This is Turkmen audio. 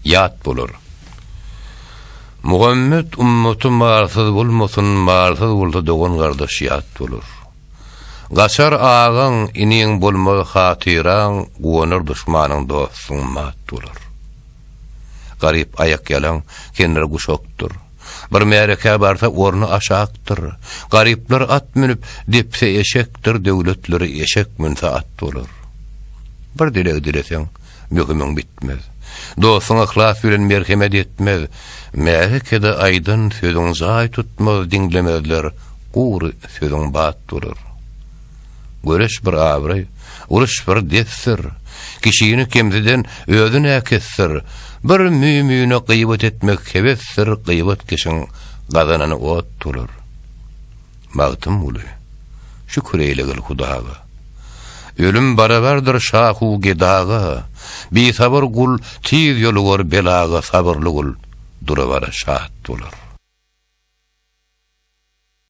Ýat bolar. Muhammet ummaty malsyz bolmasyn, malsyz bolsa dogan-gardaş ýat bolar. Gaçar agaň, iniň bolmaz hatyraň, guwanar duşmanyň dostuň mat bolar. Garyp aýak ýalaň, kendir guşakdyr. Bir märekä barsa orny aşakdyr. Garyplar at münüp, depse eşekdir, döwletleri eşek münse at bolar. Bir dileg dileseň, möhümiň bitmez. Dostuň yhlas bilen merhemet etmez. Märekede aýdan sözüň jaý tutmaz, diňlemezler, gury sözüň bat bolar. Göreş bir abraý, uruş bir desdir. Kişini kemsiden özi näkesdir. Bir mümine gyýbat etmek hebesdir, gyýbat kişiň gazanany ot bolar. Magtymguly, şükür eýlegil Hudaga. Ölüm barabardyr şahu gedaga, Bisabyr gul tiz ýolugar belaga, Sabyrly gul dura-bara şat bolar.